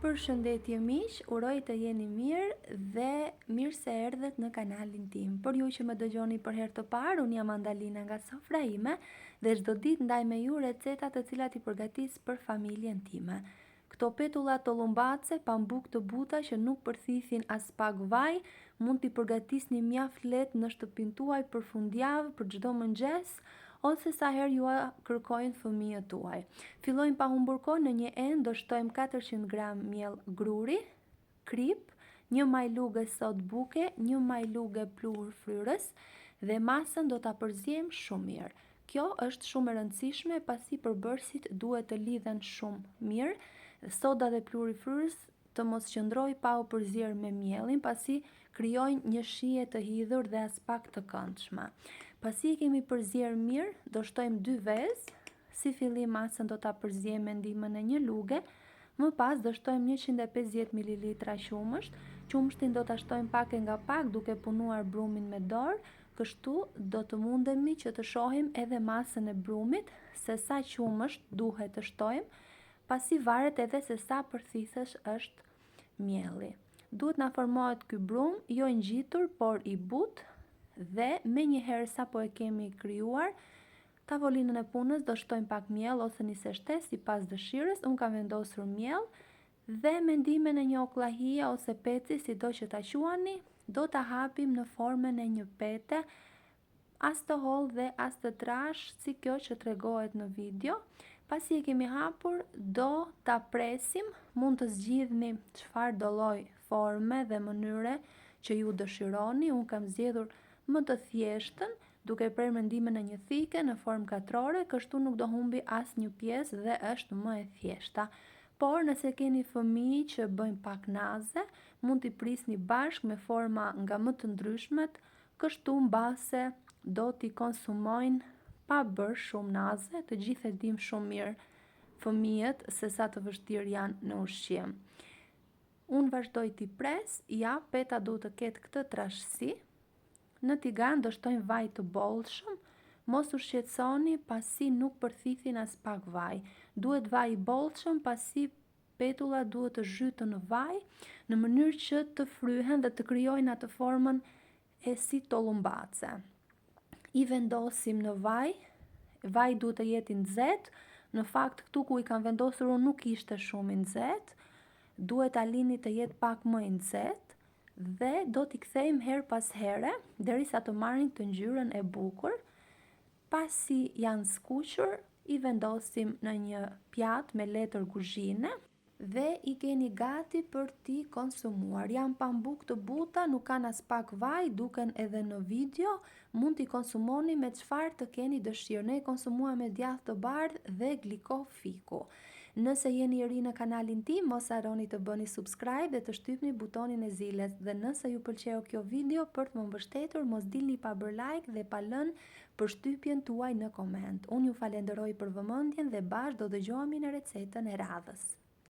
Përshëndetje miq, uroj të jeni mirë dhe mirë se erdhët në kanalin tim. Për ju që më dëgjoni për herë të parë, unë jam Andalina nga sofra ime dhe çdo ditë ndaj me ju receta të cilat i përgatis për familjen time. Këto petulla tollumbace, pambuk të buta që nuk përthithin aspak vaj, mund t'i përgatisni mjaft lehtë në shtëpinë tuaj për fundjavë, për çdo mëngjes, ose sa herë jua kërkojnë fëmijët tuaj. Fillojmë pa humbur kohë, në një enë do shtojmë 400 gram miell gruri, kripë, një majë luge sodë buke, një majë luge pluhur fryrës dhe masën do ta përziejmë shumë mirë. Kjo është shumë e rëndësishme pasi përbërësit duhet të lidhen shumë mirë, soda dhe pluhuri fryrës të mos qëndrojë pa u përzier me miellin pasi krijojnë një shije të hidhur dhe aspak të këndshme. Pasi e kemi përzier mirë, do shtojmë dy vezë, si fillim masën do ta përziejmë me ndihmën e një luge, më pas do shtojmë 150 ml qumësht, qumështin do ta shtojmë pak e nga pak duke punuar brumin me dorë, kështu do të mundemi që të shohim edhe masën e brumit, se sa qumësht duhet të shtojmë, pasi varet edhe se sa përthithës është mielli. Duhet na formohet ky brumë, jo i ngjitur, por i butë dhe menjëherë sapo e kemi krijuar, tavolinën e punës do shtojmë pak miell ose niseshte sipas dëshirës, unë kam vendosur miell dhe me ndihmën e një okllahie ose peci sido që ta quani, do ta hapim në formën e një pete as të hollë dhe as të trashë si kjo që tregohet në video. Pasi e kemi hapur, do ta presim, mund të zgjidhni çfarëdo lloj forme dhe mënyre që ju dëshironi. Unë kam zgjedhur më të thjeshtën, duke prerë me ndihmën e një thike në formë katrore, kështu nuk do humbi asnjë pjesë dhe është më e thjeshta. Por nëse keni fëmijë që bëjnë pak naze, mund t'i prisni bashkë me forma nga më të ndryshmet, Kështu mbase do t'i konsumojnë pa bërë shumë naze, të gjithë e dimë shumë mirë fëmijët se sa të vështirë janë në ushqim. Unë vazhdoj t'i pres, ja, peta duhet të ketë këtë trashësi. Në tigan do shtojmë vaj të bollshëm, mos u shqetësoni pasi nuk përthithin aspak vaj. Duhet vaj i bollshëm pasi Petullat duhet të zhyten në vaj në mënyrë që të fryhen dhe të krijojnë atë formën e si tollumbace. I vendosim në vaj, vaji duhet të jetë i nxehtë, në fakt këtu ku i kam vendosur unë nuk ishte shumë i nxehtë, duhet ta lini të jetë pak më i nxehtë dhe do t'i kthejmë herë pas here derisa të marrin këtë ngjyrën e bukur. Pasi janë skuqur, i vendosim në një pjatë me letër kuzhine dhe i keni gati për t'i konsumuar. Janë pambuk të buta, nuk kanë aspak vaj, duken edhe në video, mund t'i konsumoni me çfarë të keni dëshirë. Ne i konsumuam me djathë të bardhë dhe gliko fiku. Nëse jeni i ri në kanalin tim, mos harroni të bëni subscribe dhe të shtypni butonin e ziles dhe nëse ju pëlqeu kjo video për të më mbështetur mos dilni pa bërë like dhe pa lënë përshtypjen tuaj në koment. Unë ju falenderoj për vëmendjen dhe bashkë do dëgjohemi në recetën e radhës.